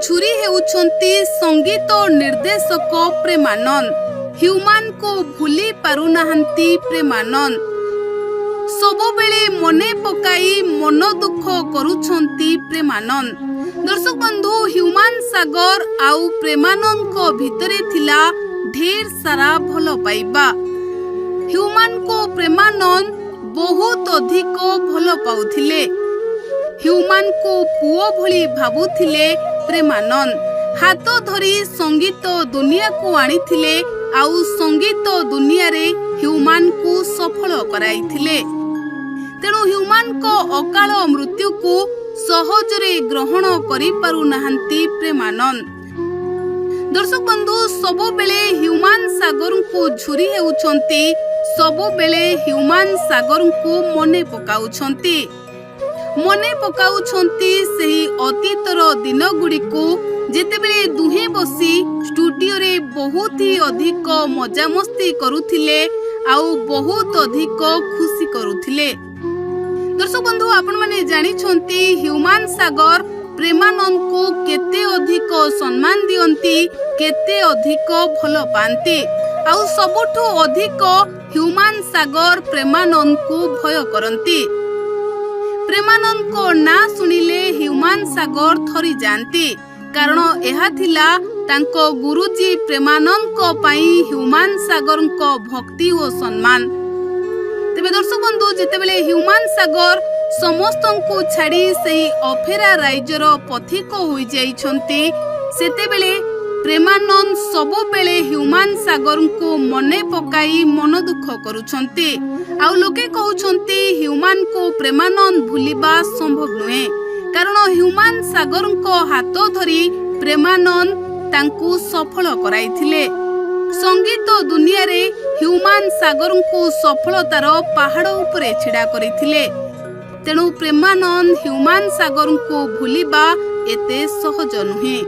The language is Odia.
ଝୁରି ହେଉଛନ୍ତି ସଙ୍ଗୀତ ନିର୍ଦ୍ଦେଶକ ପ୍ରେମାନନ୍ଦ। ହ୍ୟୁମାନଙ୍କୁ ଭୁଲି ପାରୁନାହାନ୍ତି ପ୍ରେମାନନ୍ଦ। ସବୁବେଳେ ମନେ ପକାଇ ମନ ଦୁଃଖ କରୁଛନ୍ତି ପ୍ରେମାନନ୍ଦ। ଦର୍ଶକ ବନ୍ଧୁ, ହ୍ୟୁମାନ ସାଗର ଆଉ ପ୍ରେମାନନ୍ଦଙ୍କ ଭିତରେ ଥିଲା ଢେର ସାରା ଭଲ ପାଇବା। ହ୍ୟୁମାନଙ୍କୁ ପ୍ରେମାନନ୍ଦ ବହୁତ ଅଧିକ ଭଲ ପାଉଥିଲେ। ହ୍ୟୁମାନଙ୍କୁ ପୁଅ ଭଳି ଭାବୁଥିଲେ ପ୍ରେମାନନ୍ଦ। ହାତ ଧରି ସଙ୍ଗୀତ ଦୁନିଆକୁ ଆଣିଥିଲେ ଆଉ ସଙ୍ଗୀତ ଦୁନିଆରେ ହ୍ୟୁମାନଙ୍କୁ ସଫଳ କରାଇଥିଲେ। ତେଣୁ ହ୍ୟୁମାନଙ୍କ ଅକାଳ ମୃତ୍ୟୁକୁ ସହଜରେ ଗ୍ରହଣ କରିପାରୁନାହାନ୍ତି ପ୍ରେମାନନ୍ଦ। ଦର୍ଶକ ବନ୍ଧୁ, ସବୁବେଳେ ହ୍ୟୁମାନ ସାଗରଙ୍କୁ ଝୁରି ହେଉଛନ୍ତି, ସବୁବେଳେ ହ୍ୟୁମାନ ସାଗରଙ୍କୁ ମନେ ପକାଉଛନ୍ତି। ମନେ ପକାଉଛନ୍ତି ସେହି ଅତୀତର ଦିନଗୁଡ଼ିକୁ, ଯେତେବେଳେ ଦୁହେଁ ବସି ଷ୍ଟୁଡିଓରେ ବହୁତ ହି ଅଧିକ ମଜାମସ୍ତି କରୁଥିଲେ ଆଉ ବହୁତ ଅଧିକ ଖୁସି କରୁଥିଲେ। ଦର୍ଶକ ବନ୍ଧୁ, ଆପଣମାନେ ଜାଣିଛନ୍ତି ହ୍ୟୁମାନ ସାଗର ପ୍ରେମାନନ୍ଦଙ୍କୁ କେତେ ଅଧିକ ସମ୍ମାନ ଦିଅନ୍ତି, କେତେ ଅଧିକ ଭଲ ପାଆନ୍ତି ଆଉ ସବୁଠୁ ଅଧିକ ହ୍ୟୁମାନ ସାଗର ପ୍ରେମାନନ୍ଦଙ୍କୁ ଭୟ କରନ୍ତି। ପ୍ରେମାନନ୍ଦଙ୍କ ନାଁ ଶୁଣିଲେ ହ୍ୟୁମାନ ସାଗର ଥରି ଯାଆନ୍ତି, କାରଣ ଏହା ଥିଲା ତାଙ୍କ ଗୁରୁଜୀ ପ୍ରେମାନନ୍ଦଙ୍କ ପାଇଁ ହ୍ୟୁମାନ ସାଗରଙ୍କ ଭକ୍ତି ଓ ସମ୍ମାନ। ତେବେ ଦର୍ଶକ ବନ୍ଧୁ, ଯେତେବେଳେ ହ୍ୟୁମାନ ସାଗର ସମସ୍ତଙ୍କୁ ଛାଡ଼ି ସେହି ଅଫେରା ରାଇଜର ପଥିକ ହୋଇଯାଇଛନ୍ତି, ସେତେବେଳେ ପ୍ରେମାନନ୍ଦ ସବୁବେଳେ ହ୍ୟୁମାନ ସାଗରଙ୍କୁ ମନେ ପକାଇ ମନ ଦୁଃଖ କରୁଛନ୍ତି। ଆଉ ଲୋକେ କହୁଛନ୍ତି, ହ୍ୟୁମାନଙ୍କୁ ପ୍ରେମାନନ୍ଦ ଭୁଲିବା ସମ୍ଭବ ନୁହେଁ, କାରଣ ହ୍ୟୁମାନ ସାଗରଙ୍କ ହାତ ଧରି ପ୍ରେମାନନ୍ଦ ତାଙ୍କୁ ସଫଳ କରାଇଥିଲେ। ସଙ୍ଗୀତ ଦୁନିଆରେ ହ୍ୟୁମାନ ସାଗରଙ୍କୁ ସଫଳତାର ପାହାଡ଼ ଉପରେ ଛିଡ଼ା କରିଥିଲେ। ତେଣୁ ପ୍ରେମାନନ୍ଦ ହ୍ୟୁମାନ ସାଗରଙ୍କୁ ଭୁଲିବା ଏତେ ସହଜ ନୁହେଁ।